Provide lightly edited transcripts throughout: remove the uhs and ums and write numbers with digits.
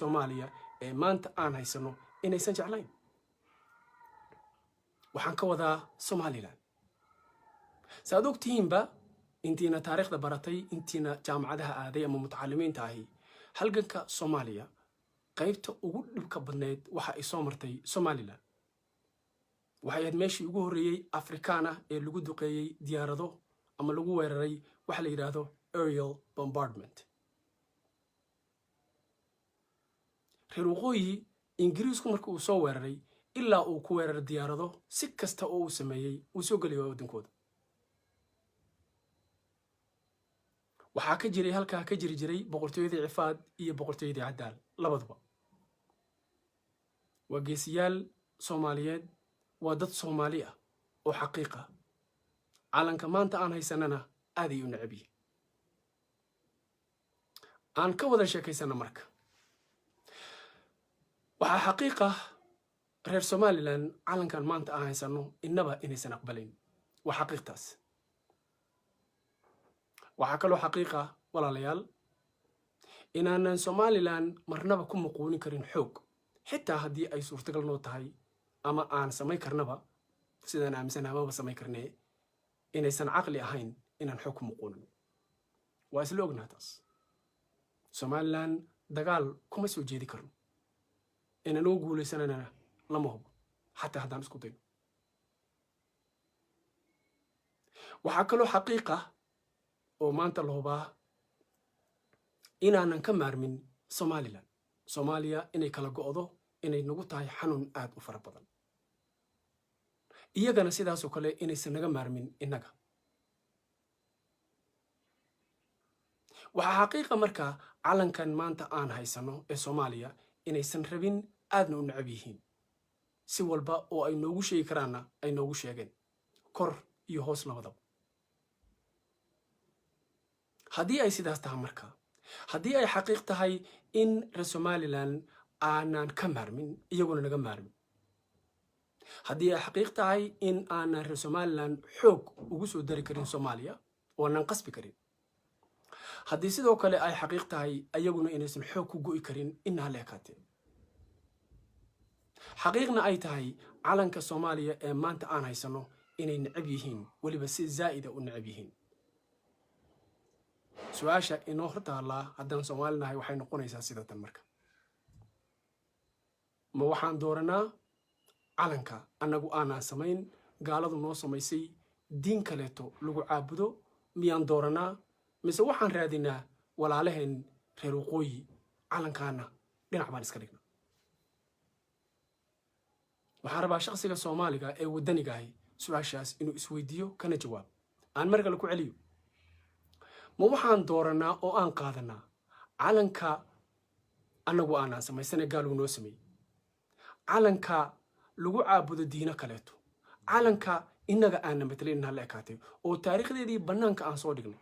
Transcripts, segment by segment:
Soomaaliya ee maanta aan haysano inaysan jeclayn. Waxaan ka wadaa Somalilan. Saaad ogtihiinba, intiina taariikhda baratay, intiina jaamacadaha aaday ama mutacalimiinta ahi, halganka Soomaaliya qaybta ugu dhibka badnayd waxa ay soo martay Somalilan. Waxay ahayd meeshii ugu horreeyey Afrikaan ah ee lagu duqeeyey diyaarado ama lagu weeraray waxa la yidhaahdo aerial bombardment. Reer waqooyi Ingiriisku marka uu soo weeraray, ilaa uu ku weeraray diyaarado, si kasta oo uu sameeyey uu soo geliyo waddankooda. Waxaa ka jiray halkaa, ka jiri jiray boqortooyadii Cifaad iyo boqortooyadii Caddaal, labaduba waa geesiyaal Soomaaliyeed, waa dad Soomaali ah oo xaqiiqa. Calanka maanta aan haysanana aaday u necab yihin. Aan ka wada sheekaysana marka, waxaa xaqiiqa reer Somalilan calankan maanta aan haysano innaba inaysan aqbalayn, waa xaqiiqtaas. Waxaa kaloo xaqiiqa, walaalayaal, inaanan Somalilan marnaba ku muquunin karin xoog, xitaa haddii ay suurtagal noo tahay ama aan samayn karnaba. Sidaan aaminsanaha maba samayn karnee, inaysan caqli ahayn inaan xoog ku muquunin, waa isla ognaha taas. Somalilan dagaal kuma soo jeedi karno, inaan ugu guulaysanana lama hubo xataa haddaan isku dayno. Waxaa kaloo xaqiiqa oo maanta la hubaa inaanan ka maarmin Somalilan. Soomaaliya inay kala go'do inay nagu tahay xanuun aad u fara badan, iyagana sidaasoo kale inaysan naga maarmin innaga. Waxaa xaqiiqa markaa calankan maanta aan haysano ee Soomaaliya inaysan rabin, aadna u necab yihiin, si walba oo ay noogu sheegi karaanna ay noogu sheegeen, kor iyo hoos labadaba. Haddii ay sidaas tahay markaa, haddii ay xaqiiq tahay in reer Somalilan aanan ka maarmin, iyaguna naga maarmin, haddii ay xaqiiq tahay in aanan reer Somalilan xoog ugu soo dari karin Soomaaliya oo aanan qasbi karin, haddii sidoo kale ay xaqiiq tahay ayaguna inaysan xoog ku go'i karin, inaa la ekaatee, xaqiiqna ay tahay calanka Soomaaliya ee maanta aan haysano inay necab yihiin, weliba si zaa'ida u necab yihiin, su-aasha inoo hortaallaa haddaan Soomaali nahay waxay noqonaysaa sida tan marka: ma waxaan dooranaa calanka annagu aanaan samayn, gaaladu noo samaysay, diin kaleeto lagu caabudo miyaan dooranaa, mise waxaan raadinaa walaalaheen reer waqooyi, calankaana dhinac baan iska dhignaa? Waxaan rabaa shakhsiga Soomaaliga ee waddanigahi su-aashaas inuu isweydiiyo kana jawaabo. Aan mar kale ku celiyo: ma waxaan dooranaa oo aan qaadanaa calanka annagu aanaan samaysane gaal uu noo sameeyey, calanka lagu caabudo diino kaleeto, calanka innaga aana matelin inaa la ekaatay oo taariikhdeedii bannaanka aan soo dhignay,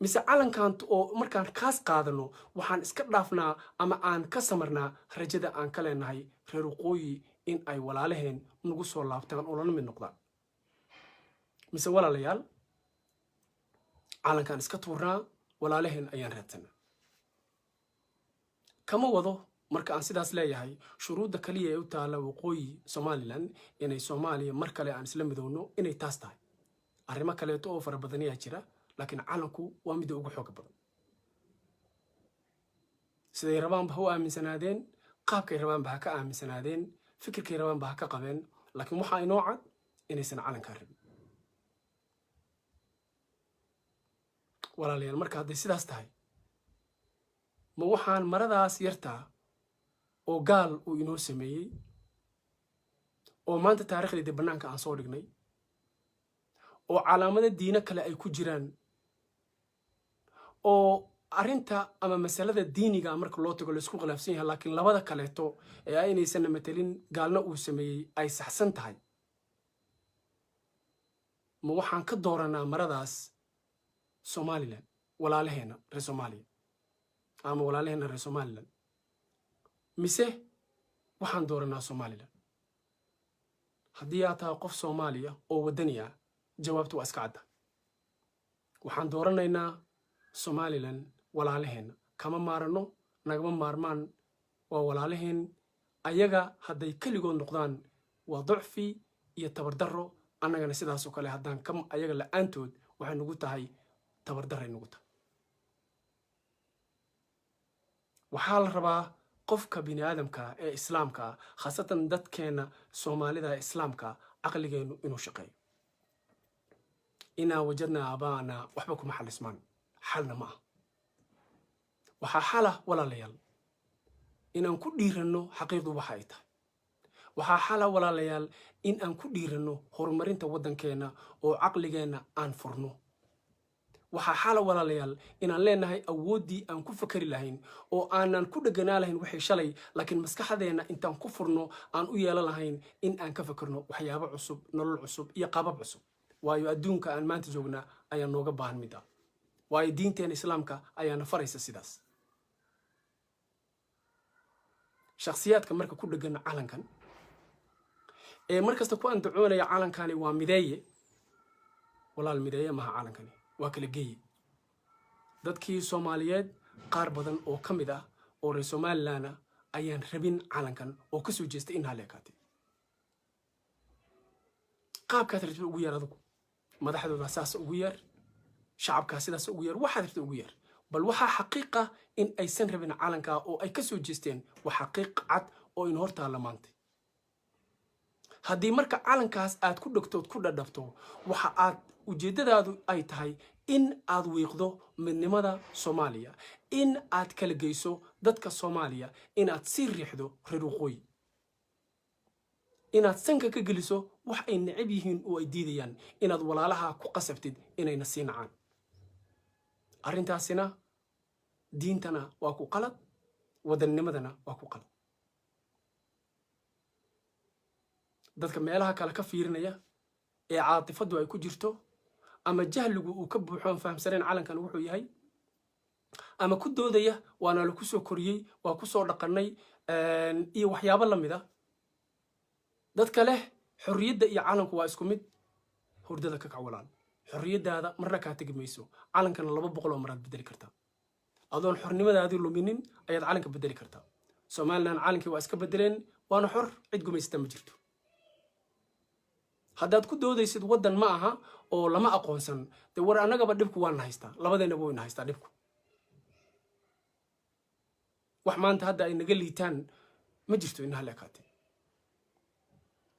mise calankan oo markaan kaas qaadano waxaan iska dhaafnaa ama aan ka samarnaa rajada aan ka leenahay reer waqooyi in ay walaalaheen nagu soo laabtaan oo lana mid noqdaan, mise walaalayaal calankaan iska tuurnaa, walaalaheen ayaan raadsanaa? Kama wado marka aan sidaas leeyahay shuruudda kaliya ee u taalla waqooyi Somalilan inay Soomaaliya mar kale aan isla midowno inay taas tahay. Arrimo kaleeto oo fara badan ayaa jira, laakiin calanku waa midda ugu xooga badan. Siday rabaanba ha u aaminsanaadeen, qaabkay rabaanba ha ka aaminsanaadeen, fikirkay rabaanba ha ka qabeen, laakiin waxaa inoo cad inaysan calankaa rabin. Walaalayaal, marka hadday sidaas tahay, ma waxaan maradaas yartaa oo gaal uu inoo sameeyey oo maanta taarikhdeedii bannaanka aan soo dhignay oo calaamado diino kale ay ku jiraan, oo arrinta ama masalada diiniga marka loo tago laisku khilaafsan yahay, laakiin labada kaleeto ee a inaysanna matelin, gaalna uu sameeyey, ay saxsan tahay, ma waxaan ka dooranaa maradaas Somalilan, walaalaheena reer Soomaaliya ama walaalaheena reer Somalilan, mise waxaan dooranaa Somalilan? Haddii aad tahay qof Soomaaliya oo waddani ah, jawaabtu waa iska cadda: waxaan dooranaynaa Somalilan. Walaalaheenna kama maaranno, Nagama maarmaan, waa walaalaheen. Ayaga hadday keligood noqdaan waa ducfi iyo tabardarro. Annagana sidaasoo kale haddaan ka ayaga la-aantood waxay nagu tahay tabardarray nagu tahay. Waxaa la rabaa qofka bini aadamka ee islaamka ah, khaasatan dadkeena Soomaalida ee islaamka, caqligeennu inuu shaqeeyo. Inaa wajadnaa aabaana waxba kuma xalismaan, xalna ma ah. Waxaa xala, walaalayaal, inaan ku dhiiranno xaqiiqdu waxa ay tahay. Waxaa xala, walaalayaal, in aan ku dhiiranno horumarinta waddankeenna oo caqligeenna aan furno. Waxaa xala, walaalayaal, inaan leenahay awooddii aan ku fakari lahayn oo aanan ku dheganaa lahayn wixii shalay, laakiin maskaxdeenna intaan ku furno aan u yeelan lahayn in aan ka fakerno waxyaabo cusub, nolol cusub iyo qaabab cusub. Waayo, adduunka aan maanta joognaa ayaa nooga baahan mid ah, waayo diinteena islaamka ayaana faraysa sidaas. Shakhsiyaadka marka ku dhegan calankan ee markasta ku andacoonaya calankani waa mideeye, walaal, mideeye maha calankani, waa kala geeye. Dadkii Soomaaliyeed qaar badan oo ka mid ah oo reer Somaliland ah ayaan rabin calankan oo ka soo jeestay in haleekaatay. Qaabkaad rabtid ugu yeer adigu, madaxdooda saas ugu yeer, shacabkaa sidaas ugu yeer, waxaad rabtid ugu yeer. Bal waxaa xaqiiqa in aysan rabin calankaa oo ay ka soo jeesteen. Waa xaqiiq cad oo in hortaalla maantay. Haddii marka calankaas aad ku dhegtood ku dhadhabto, waxa aad ujeeddadaadu ay tahay in aad wiiqdo midnimada Soomaaliya, in aad kala geyso dadka Soomaaliya, inaad sii riixdo reer waqooyi, inaad sanka ka geliso wax ay necab yihiin oo ay diidayaan, inaad walaalaha ku qasabtid inayna sii nacaan. Arrintaasina diintana waa ku qalad, wadannimadana waa ku qalad. Dadka meelaha kale ka fiirinaya ee caatifaddu ay ku jirto ama jahligu uu ka buuxo, aan fahamsanayn calankan wuxuu yahay, ama ku doodaya waana la ku soo koriyey, waa ku soo dhaqannay iyo waxyaabo la mid a, dadka leh xorriyadda iyo calanku waa isku mid, hurdada ka kac, walaal. Xorriyaddaada marna kaa tegi mayso, calankana 200 oo maraad bedeli kartaa. Adoon xornimadaadii luminin ayaad calanka bedeli kartaa. Somaliland calankii waa iska bedeleen, waana xor, cid gumaysata ma jirto. Haddaad ku doodaysid waddan ma aha oo lama aqoonsan, dee war annagaba dhibku waana haystaa, labadeennaba wayna haystaa dhibku. Wax maanta hadda ay naga liitaan ma jirto ina haleekaatee.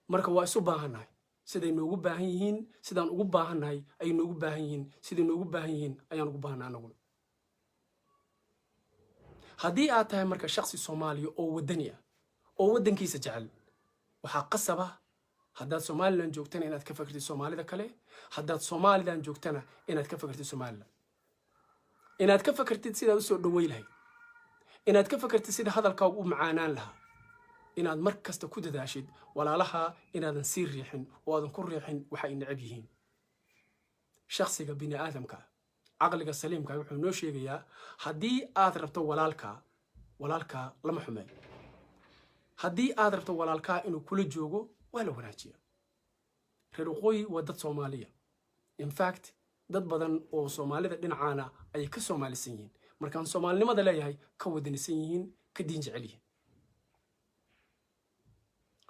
Marka waa isu baahannahay. Siday noogu baahan yihiin, sidaan ugu baahannahay ayay noogu baahan yihiin, siday noogu baahan yihiin ayaan ugu baahannahay anaguna. Haddii aad tahay marka shaksi Soomaaliya oo waddani ah oo waddankiisa jecel, waxaa qasaba haddaad Somaliland joogtana inaad ka fakertid Soomaalida kale, haddaad Somaliland joogtana inaad ka fakertid Somaliland, inaad ka fakertid sidaad usoo dhawey lahayd, inaad ka fakertid sida hadalkaagu u macaanaan lahaa, inaad mar kasta ku dadaashid walaalaha inaadan sii riixin oo aadan ku riixin waxa ay necab yihiin. Shaksiga bini aadamka caqliga saliimka wuxuu noo sheegayaa, haddii aad rabto walaalkaa, walaalkaa lama xumeeyo. Haddii aad rabto walaalkaa inuu kula joogo, waa la wanaajiyaa. Reer waqooyi waa dad Soomaaliya. In fact, dad badan oo Soomaalida dhinacaana ayay ka Soomaalisan yihiin, markaan Soomaalinimada leeyahay, ka wadanisan yihiin, ka diin jecel yihiin.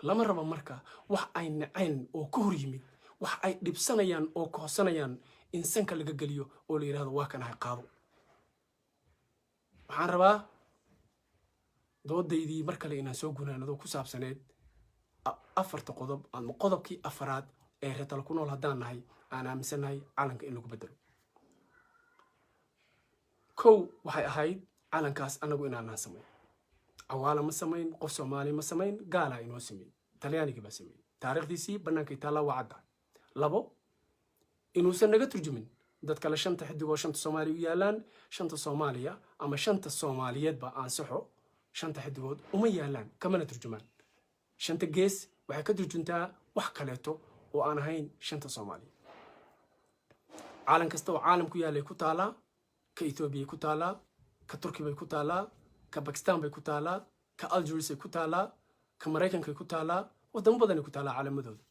Lama rabo marka wax ay naceen oo ka hor yimid, wax ay dhibsanayaan oo kohsanayaan, in sanka laga geliyo oo la yidhahdo waa kanahay, qaado. Waxaan rabaa doodaydii mar kale inaan soo gunaanado ku saabsaneed afarta qodob ama qodobkii afaraad ee reetala ku nool haddaan nahay aan aaminsannahay calanka in lagu bedelo. Kow waxay ahayd calankaas annagu inaanaan samayn, Cawaala ma samayn, qof Soomaali ma samayn, gaalaa inoo sameeyey, Talyaaniga baa sameeyey, taariikhdiisii bannaankay taallaa, waa cadda. Labo, inuusan naga turjumin dad kale shanta xidigoo shanta Soomaaliya u yaalaan. Shanta Soomaaliya ama shanta Soomaaliyeedba aansaxo, shanta xidigood uma yaalaan, kamana turjumaan. Shanta gees waxay ka turjuntaa wax kaleeto oo aan ahayn shanta Soomaaliya. Caalam kasta oo caalam ku yaalay ku taalaa, ka Ethoobiya ku taalaa, ka Turki bay ku taalaa, ka Bakistan bay ku taalaa, ka Algerisay ku taalaa, ka Maraykankay ku taalaa, wadamo badanay ku taalaa caalamadooda.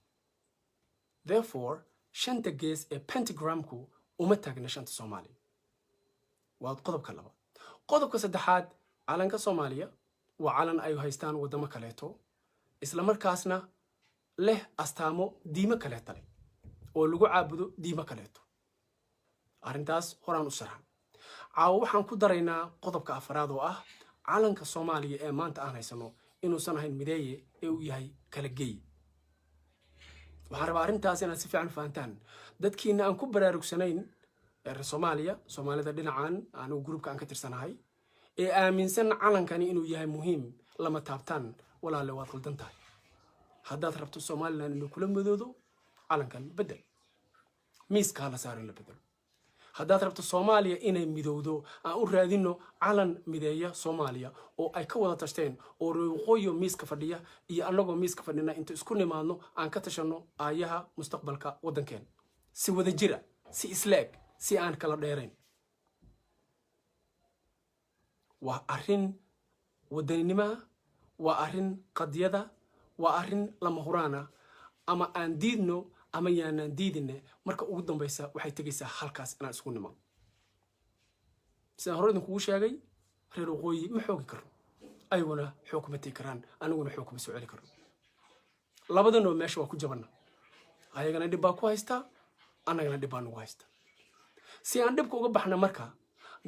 Therefore, shanta gees ee pentagramku uma taagna shanta Soomaaliya. Waa qodobka labaad. Qodobka saddexaad Calanka Soomaaliya waa calan ay haystaan waddamo kaleeto, isla markaasna leh astaamo diimo kaleeta leh oo lagu caabudo diimo kaleeto. Arrintaas horaan u sarxan. Caawa waxaan ku daraynaa qodobka afaraad oo ah calanka Soomaaliya ee maanta aan haysano inuusan ahayn mideeye ee uu yahay kala geeye. Waxaan rabaa arrintaas inaad si fiican u fahantaan, dadkiina aan ku baraarugsanayn reer Soomaaliya, Soomaalida dhinacan anigu group-ka aan ka tirsanahay ee aaminsan calankani inuu yahay muhiim lama taabtaan. Walaale, waad qaldan tahay. Haddaad rabto Somaliland inuu kula madoodo, calankan bedel, miiska hala saaro in la bedelo. Haddaad rabto Soomaaliya inay midowdo, aan u raadino calan mideeya Soomaaliya oo ay ka wada tashteen, oo waqooyiyo miiska fadhiya iyo annagoo miiska fadhina inta isku nimaadno aan ka tashanno aayaha mustaqbalka waddankeen si wada jira, si isla eg, si aan kala dheerayn. Waa arrin wadaninimoa, waa arrin qadiyada, waa arrin lama huraana. Ama aan diidno ama yaanaan diidine, marka ugu dambaysa waxay tegaysaa halkaas inaan isku nimaadno. Sidaan hore idinkugu sheegay, reer waqooyi ma xoogi karno, ayaguna xoog kuma tegi karaan, aniguna xoog kuma soo celi karno. Labadanoo meesha waa ku jabanna. Ayagana dhib baa ku haystaa, annagana dhib baa nagu haysta. Si aan dhibka uga baxna marka,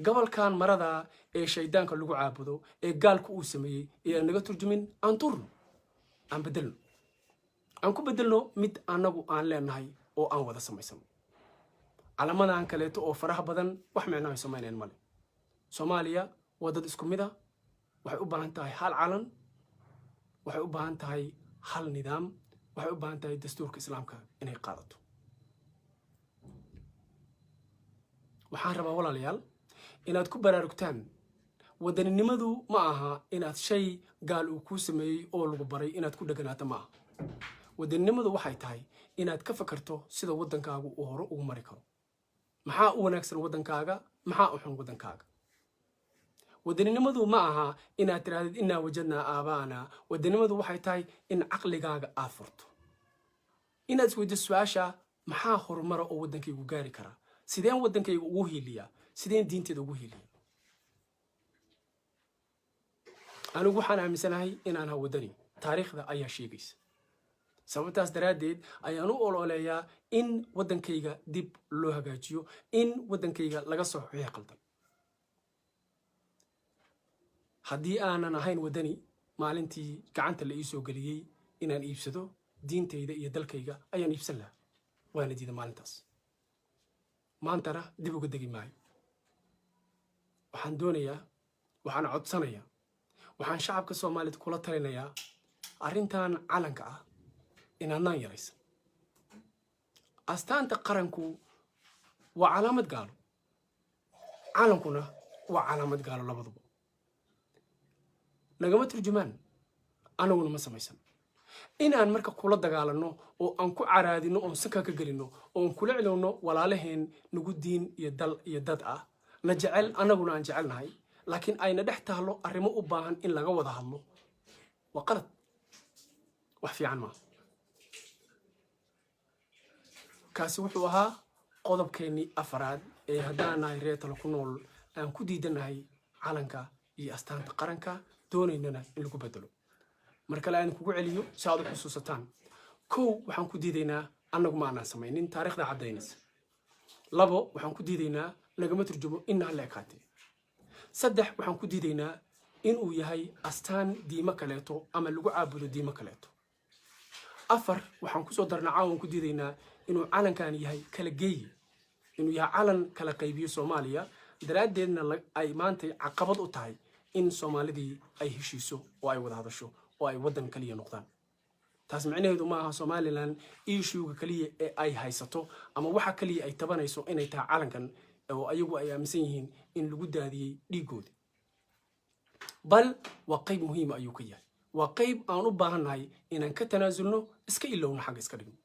gobolkan marada ee shaydaanka lagu caabudo ee gaalka uu sameeyey ee aan naga turjumin aan turno, aan bedelno, aan ku bedelno mid annagu aan leenahay oo aan wada samaysano. Calamadan kaleeto oo faraha badan wax micno ay samaynayn male. Soomaaliya waa dad isku mid a. Waxay u baahan tahay hal calan, waxay u baahan tahay hal nidaam, waxay u baahan tahay dastuurka Islaamka inay qaadato. Waxaan rabaa, walaalayaal, inaad ku baraarugtaan: wadaninimadu ma aha inaad shay gaal uu kuu sameeyey oo lagu baray inaad ku dheganaato. Ma aha. Wadaninimadu waxay tahay inaad ka fakarto sida waddankaagu uu hore ugu mari karo. Maxaa u wanaagsan waddankaaga? Maxaa u xun waddankaaga? Wadaninimadu ma aha inaad tirahdid "innaa wajadnaa aabaana". Wadaninimadu waxay tahay in caqligaaga aad furto, inaad isweydiso su-aasha: maxaa horumara oo waddankaygu gaari karaa? Sideen waddankayga ugu hiiliyaa? Sideen diinteeda ugu hiiliyaa? Anigu waxaan aaminsanahay inaan ha waddani. Taariikhda ayaa sheegaysa. Sababtaas daraaddeed ayaan u ololeeyaa in waddankayga dib loo hagaajiyo, in waddankayga laga soo wixii qaldan. Haddii aanan ahayn waddani, maalintii gacanta la ii soo geliyey inaan iibsado diintayda iyo dalkayga ayaan iibsan lahaa, waana diida maalintaas. Maantana dib uga degi maayo. Waxaan doonayaa, waxaan codsanayaa, waxaan shacabka Soomaaliyeed kula talinayaa arrintan calanka ah inaadnaan yaraysan. Astaanta qaranku waa calaamad gaalo, calankuna waa calaamad gaalo. Labaduba nagama turjumaan, anaguna ma samaysan. Inaan marka kula dagaalanno oo aan ku caraadino oon sanka ka gelino oon kula celowno walaalaheen nagu diin iyo dal iyo dad ah, na jecel, annaguna aan jecelnahay, laakiin ayna dhex tahlo arrimo u baahan in laga wada hadlo, waa qalad, wax fiican maaha. Kaasi wuxuu ahaa qodobkeennii afaraad ee haddaan nahay reer Talo ku nool aan ku diidanahay calanka iyo astaanta qaranka, doonaynana in lagu bedelo. Mar kale aan kugu celiyo si aad u xusuusataan: kow, waxaan ku diidaynaa annagu ma aanaan samaynin, taariikhda caddaynaysa. Labo, waxaan ku diidaynaa nagama turjumo inna hala ekaatee. Saddex, waxaan ku diidaynaa inuu yahay astaan diimo kaleeto ama lagu caabudo diimo kaleeto. Afar, waxaan kusoo darnaa caawan ku diidaynaa inuu calankan yahay kala geeye, inuu yahay calan kala qaybiyo Soomaaliya, daraaddeedna ay maantay caqabad u tahay in Soomaalidii ay heshiiso oo ay wada hadasho oo ay waddan kaliya noqdaan. Taas micnaheedu ma aha Somaliland issue-ga kaliya ee ay haysato ama waxa kaliya ay tabanayso inay tahay calankan oo ayagu ay aaminsan yihiin in lagu daadiyey dhiigoodi, bal waa qayb muhiima ayuu ka yahay. Waa qayb aan u baahannahay inaan ka tanaasulno, iska ilowno, xagga iska dhigno,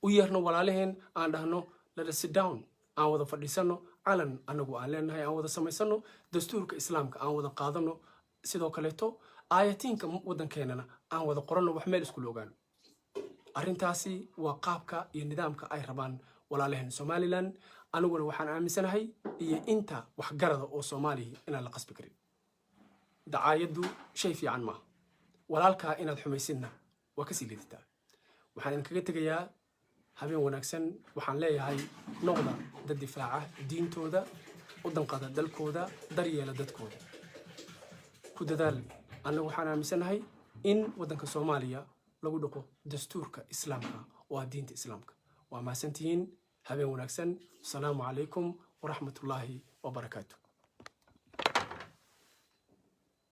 u yeerno walaalaheen, aan dhahno "Let us sit down", aan wada fadhiisano, calan anagu aan leenahay aan wada samaysano, dastuurka Islaamka aan wada qaadano, sidoo kaleeto aayatiinka waddankeenana aan wada qoranno, wax meel iskula ogaano. Arrintaasi waa qaabka iyo nidaamka ay rabaan walaalaheen Somaliland. Aniguna waxaan aaminsanahay iyo inta waxgarada oo Soomaaliya inaan la qasbi karin. Dacaayaddu shay fiican maaha, walaalkaa inaad xumaysidna waa kasii liidataa. Waxaan idinkaga tegayaa habeen wanaagsan. Waxaan leeyahay, noqda dad difaaca diintooda, u danqada dalkooda, daryeela dadkooda, ku dadaal. Annagu waxaan aaminsanahay in waddanka Soomaaliya lagu dhaqo dastuurka Islaamka oo ah diinta Islaamka. Waa mahadsantihiin, habeen wanaagsan. Asalaamu calaykum waraxmatullaahi wabarakaatu.